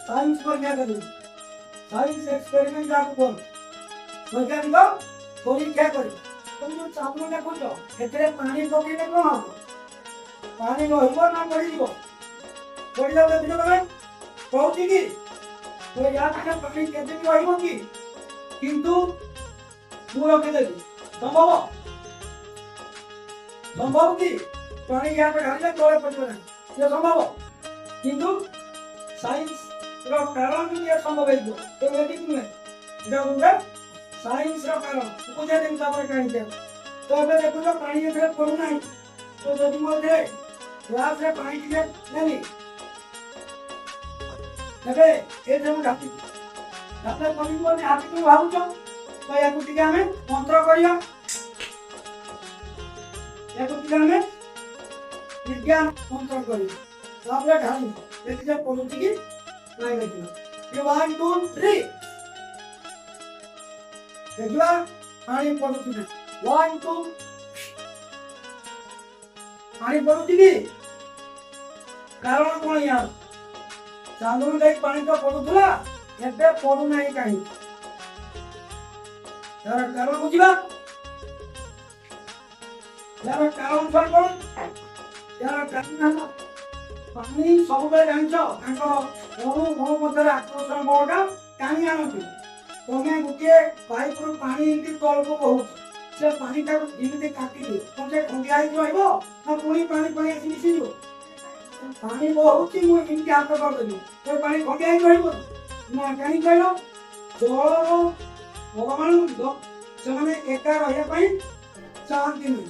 Science ପରୀକ୍ଷା କରିବୁ, science experiment ଯାହାକୁ କୁହନ୍ତି, ବୈଜ୍ଞାନିକ ପରୀକ୍ଷା କରିବୁ। ତମେ ଯୋଉ ଚାନ୍ଦୁଆ ଦେଖୁଛ, ଏଥିରେ ପାଣି ପକେଇଲେ କଣ ହବ? ପାଣି ରହିବ ନା ପଡ଼ିଯିବ? ପଡ଼ିଯାଉ ଦେଖୁଛ ତମେ, କହୁଛି କି ୟା ଭିତରେ ପାଣି କେତେ ବି ରହିବ କି? କିନ୍ତୁ ମୁଁ ରଖିଦେବି, ସମ୍ଭବ? ସମ୍ଭବ କି ପାଣି ୟା ଢାଳିଲେ ତଳେ ପଡ଼ିବ ନାହିଁ? ସେ ସମ୍ଭବ, କିନ୍ତୁ ସାଇନ୍ସର କାରଣ ଯଦି ଏ ସମ୍ଭବ ହେଇଯିବ, ଏ ମ୍ୟାଜିକ୍ ନୁହେଁ, ଏଟା ଗୋଟେ ସାଇନ୍ସର କାରଣ। ମୁଁ ବୁଝେଇ ଦେବି ତାପରେ କାହିଁକି। ତ ଏବେ ଦେଖୁଛ ପାଣି ଏଥିରେ ପଡୁନାହିଁ। ତ ଯଦି ମୁଁ ଏଥିରେ ଗ୍ଲାସରେ ପାଣି ଟିକେ ନେଲି, ଏବେ ଏଥିରେ ମୁଁ ଢାପିବି, ଢାପିଲେ ପଡ଼ିଯିବନି ହାତକୁ ଭାବୁଛ? ତ ୟାକୁ ଟିକେ ଆମେ ମନ୍ତ୍ର କରିବା, ୟାକୁ ଟିକେ ଆମେ ବିଜ୍ଞାନ ମନ୍ତ୍ର କରିବା, ତାପରେ ଢାଳିବୁ, ଦେଖିବା ପଡୁଛି କି ନାଇଁ। ଦେଖିବା 1 2 3, ଦେଖିବା ପାଣି ପଡୁଛି ନା। 1 2, ପାଣି ପଡୁଛି କି? କାରଣ କଣ ୟାର? ଚାନ୍ଦୁରୁ ଯାଇ ପାଣି ତ ପଡୁଥିଲା, ଏବେ ପଡୁନାହିଁ କାହିଁକି? ତାର କାରଣ ବୁଝିବା। ଏହାର କାରଣ କଣ? ଏହାର କାରଣ ହେଲା ପାଣି ସବୁବେଳେ ଜାଣିଛ ତାଙ୍କର ଅଣୁ ଅଣୁ ମଧ୍ୟରେ ଆକର୍ଷଣ ବଳଟା ଟାଣି ଆଣନ୍ତି। ତମେ ଗୋଟିଏ ପାଇପରୁ ପାଣି ଏମିତି ତଳକୁ ବହୁଛି, ସେ ପାଣିଟାକୁ ଏମିତି କାଟିଦିଅ, ତମ ସେ ଖଣ୍ଡିଆ ହେଇକି ରହିବ ନା ପୁଣି ପାଣି ପାଣି ଆସି ମିଶିଯିବ? ପାଣି ବହୁଛି, ମୁଁ ଏମିତି ହାତ କରିଦେବି, ସେ ପାଣି ଖଣ୍ଡିଆ ହେଇକି ରହିବ ନା? କାହିଁକି କହିଲ? ଜଳର ପରମାଣୁ ଗୁଡ଼ିକ ସେମାନେ ଏକା ରହିବା ପାଇଁ ଚାହାନ୍ତିନି।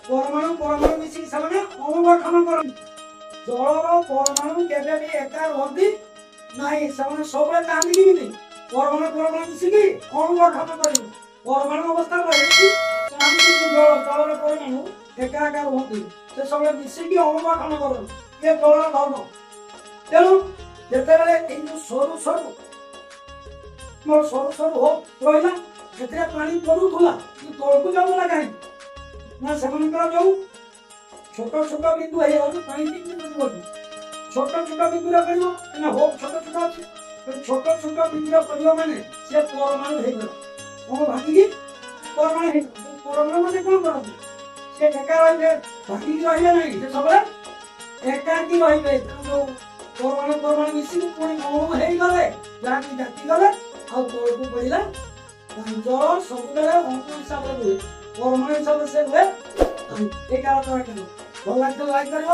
ପରମାଣୁ ପରମାଣୁ ମିଶିକି ସେମାନେ ଅଣୁ ଗଠନ କରନ୍ତି। ଜଳର ପରମାଣୁ କେବେ ବି ଏକା ରୁହନ୍ତି ନାହିଁ। ସେମାନେ ସବୁବେଳେ ଚାହାନ୍ତି କେମିତି ପରମାଣୁ ପରମାଣୁ ମିଶିକି ଅଣୁ ଗଠନ କରିବେ। ପରମାଣୁ ଅବସ୍ଥାରେ ରହିଛି ଚାହାନ୍ତି, ଜଳର ପରମାଣୁ ଏକା ଏକା ରୁହନ୍ତି, ସେ ସବୁବେଳେ ମିଶିକି ଅଣୁ ଗଠନ କରନ୍ତି। ଇଏ ଜଳର ଧର୍ମ। ତେଣୁ ଯେତେବେଳେ ଏଇ ଯୋଉ ସରୁ ସରୁ ମୋର ସରୁ ସରୁ ହୋ ରହିଲା, ସେଥିରେ ପାଣି ପଡୁଥିଲା କିନ୍ତୁ ତଳକୁ ଯାଉଥିଲା କାହିଁକି? ନା ସେମାନଙ୍କର ଯୋଉ ଛୋଟ ଛୋଟ ବିନ୍ଦୁ ହେଇଯାଉଛି, ପାଣି କେମିତି ଛୋଟ ଛୋଟ ବିନ୍ଦୁରେ ପଡ଼ିବ? ନା ହୋ ଛୋଟ ଛୋଟ ଅଛି, ଛୋଟ ଛୋଟ ବିନ୍ଦୁରେ ପଡ଼ିବ ମାନେ ସେ ପରମାଣୁ ହେଇଗଲା। କଣ ଭାଙ୍ଗିକି ପରମାଣୁ ହେଇଗଲା। ପରମାଣୁ ମାନେ କଣ କରନ୍ତି? ସେ ଏକା ରହିବେ, ଭାଙ୍ଗିକି ରହିବେ ନାହିଁ, ସେ ସବୁବେଳେ ଏକାକି ରହିବେ। ଯୋଉ ପରମାଣୁ ପରମାଣୁ ମିଶିକି ପୁଣି ଅଣୁ ହେଇଗଲେ, ଯାହାକି ଜାତିଗଲେ ଆଉ ତଳକୁ ପଡ଼ିଲା। ଜଳ ସବୁବେଳେ ଅଣୁ ହିସାବରେ ରୁହେ, ପରମାଣୁ ହିସାବରେ ସେ ରୁହେ। ଏଇ କାରଣ। ଭଲ ଲାଗିଲେ ଲାଇକ୍ କରିବ।